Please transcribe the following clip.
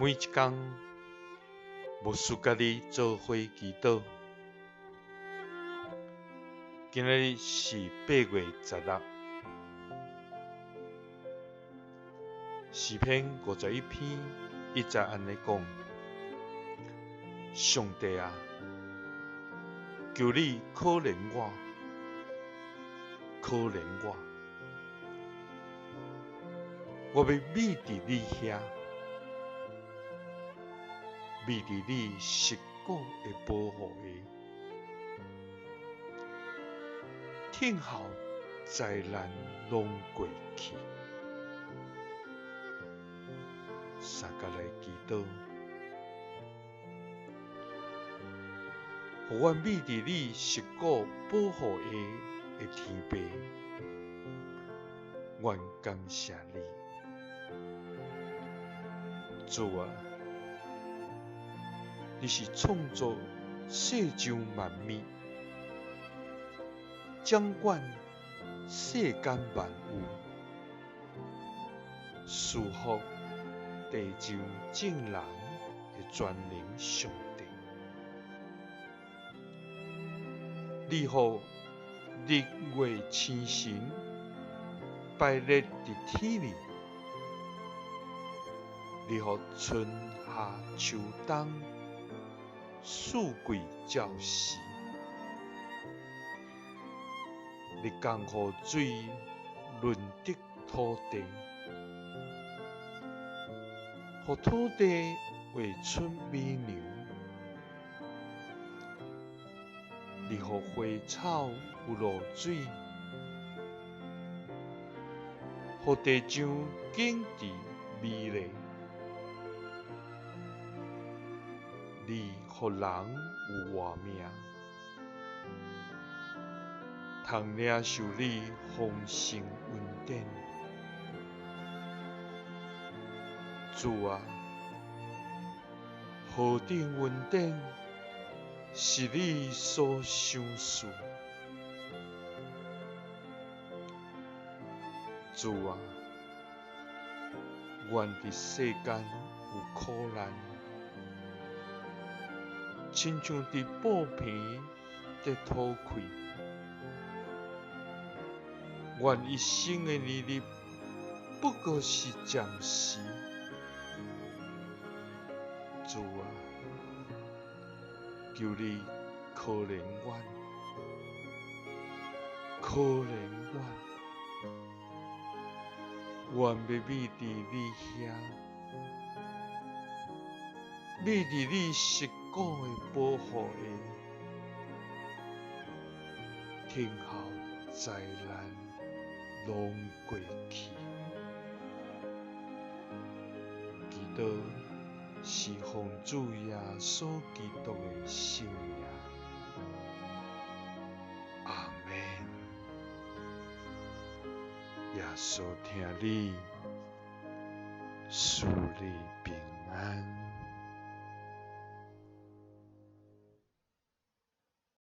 每一工，牧師佮你做伙祈禱。今仔日是8月16，詩篇51篇1節按呢講：上帝啊，求你可憐我，可憐我，我欲覕佇你遐。覕佇你實骨的保護下，聽候災難攏過去。相共來祈禱，予阮覕佇你實骨保護下的天父，阮感謝你，主啊！你是創造世上萬物，掌管世間萬有，賜福地上眾人的全能上帝。你予日月星辰排列佇天裡，你予春夏秋冬四季照時，你降雨水潤澤土地，予土地畫出美糧。你予花草有露水，予地上景緻美麗。你予人有活命，通領受你豐盛恩典。主啊，何等恩典是你所賞賜！主啊，願佇世間有苦難，親像佇布棚咧吐氣。阮一生的年日不過是暫時。主啊，求你可憐阮，可憐阮，阮欲覕佇你遐。覕佇你實骨的保護下，聽候災難攏過去。祈禱是奉主耶穌基督的聖名。阿們。耶穌疼你，賜你平安。